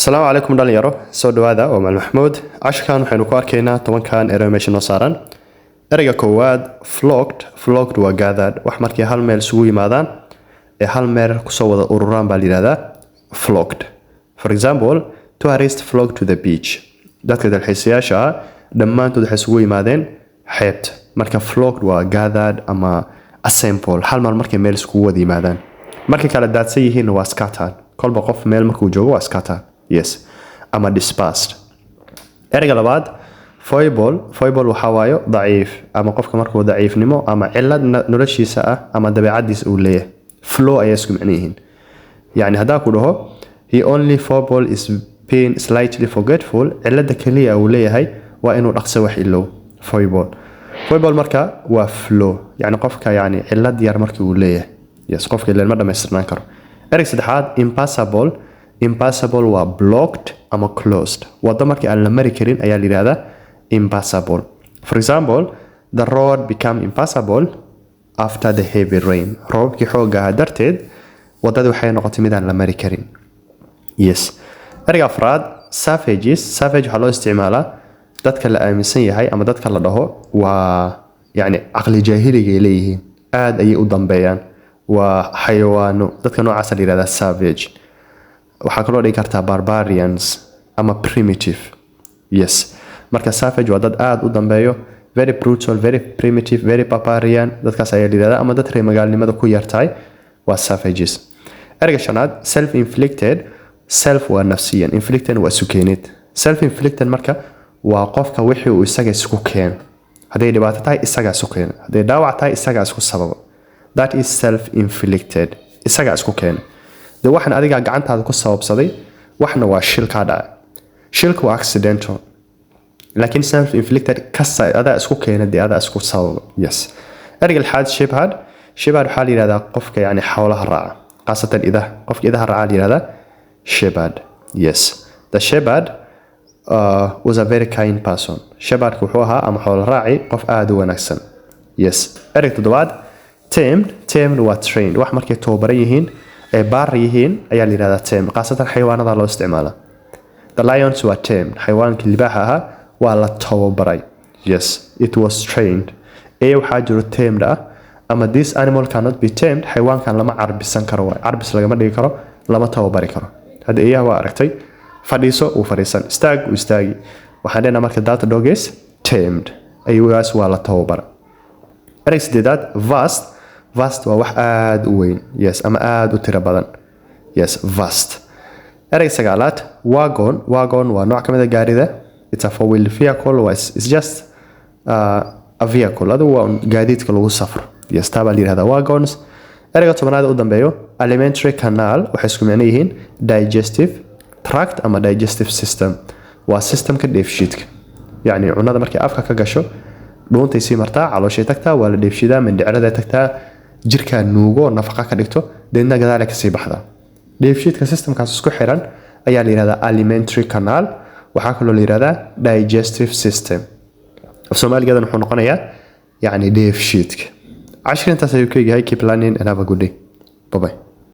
Asalaamu calaykum dhalinyaro, soo dhawaada. Waa Macalin Maxamuud. Casharkan waxaynu ku arkaynaa 10-kan erey meesha noo saaran. Ereyga koowaad, flocked. Flocked waa gathered. Wax markay hal meel isugu yimaadaan ee hal meel kusoo wada ururaan baa la yidhahdaa flocked. For example, tourists flocked to the beach. Dadka dalxiisayaasha ah dhammaantood waxay isugu yimaadeen xeebta. Marka flocked waa gathered ama assemble, hal mar markay meel iskugu wada yimaadaan. Markay kala daadsan yihiinna waa scattered. Kolba qof meel markuu joogo waa scattered, yes, ama dispersed. Ereyga labaad, foible. Foible waxaa waayo daciif, ama qofka markuu daciifnimo ama cilad noloshiisa ah ama dabeecadiisa uu leeyahay. Flaw ayaa isku micno yihiin. Yani haddaa ku dhaho, "He only foible is being slightly forgetful," cilada keliya uu leeyahay waa inuu dhaqso wax ilow. Foible, foible marka waa flaw, yani qofka yani cilad yar markii uu leeyahay. Yes, qofka ileen ma dhamaystirnaan karo. Ereyga saddexaad, impassable. Impassable waa blocked ama closed. Waddo markii aan la mari karin ayaa la yidhahdaa impassable. For example, the road became impassable after the heavy rain. Roobabkii xoogga ahaa darteed waddadii waxay noqotay mid aan la mari karin. Yes. Ereyga afraad, savages. Savage waxaa loo isticmaalaa dadka la aaminsan yahay ama dadka la dhaho waa yani caqli jaahiligay leeyihiin, aad ayay u dambeeyaan, waa xayawaano. Dadka noocaasa la yihahdaa savage. Waxaa kaloo dhigi kartaa barbarians ama primitive. Yes, marka savage waa dad aada u dambeeyo, very brutal, very primitive, very barbarian. Dadkaas ayaa la yihahdaa, ama dad reer magaalnimada ku yartahay waa savages. Ereyga shanaad, self inflicted. Self waa nafsiyan, inflicted waa isu keenid. Self inflicted marka waa qofka wixii uu isaga isku keeno. Hadday dhibaato tahay, isagaa isku keeno. Hadday dhaawac tahay, isagaa isku sababa. That is self inflicted, isagaa isku keena. Dee waxan adigaa gacantaada ku sababsaday, waxna waa shil kaa dhacay. Shilka waa accidental, laakiin self inflicted kasa adaa isku keena, dee adaa isku sababa. Yes. Ereyga lixaad, shepherd. Shepherd waxaa la yihahdaa qofka yani xoolaha raaca, khaasatan idaha. Qofka idaha raaca la yihahdaa shepherd. Yes, the shepherd was a very kind person. Shepherdka wuxuu ahaa ama xoolo raaci qof aada u wanaagsan. Yes. Ereyga toddobaad, tamed. Tamed waa trained. Wax markay tababaran yihiin ee baar yihiin ayaa la yihahdaa tamed. Khaasatan xayawaanada loo isticmaala. The lions were tamed. Xayawaankii libaaxa ahaa waa la tababaray. Yes, it was trained. Ee waxaa jiro tamed ah ama this animal cannot be tamed. Xayawaankan lama carbisan karo, waay carbis lagama dhigi karo, lama tababari karo. Hadda eeyaha waa aragtay, fadhiiso wuu fadhiisan, istaag wuu istaagi. Waxaan leenahay marka that dog is tamed. Ayagaas waa la tababara. Ereyga sideedaad, vast. Vast waa wax aada u weyn, yes, ama aada u tiro badan. Yes, vast. Ereyga sagaalaad, wagon. Wagon waa nooc ka mid a gaarida. It's a four wheel vehicle. Waa it's just a vehicle, adigu waa un gaadiidka lagu safro. Yes, taa baa la yihahdaa wagons. Ereyga 10aad u dambeeyo, alimentary canal. Waxay isku micno yihiin digestive tract ama digestive system. Waa systemka dheefshiidka. Yacni cunada markay afka ka gasho, dhuuntay sii martaa, calooshay tagtaa, waa la dheefshiidaa, mindhiciraday tagtaa, jirkaa nuugo, nafaqa ka dhigto, deedna gadaale kasii baxdaa. Dheefshiidka systemkaas isku xiran ayaa la yihahdaa alimentary canal. Waxaa kaloo la yihahdaa digestive system. Af Soomaaligeedan wuxuu noqonayaa yacni dheefshiidka. Cashir intaas ayuu ka yahay. Keep learning and have a good day. Bye bye.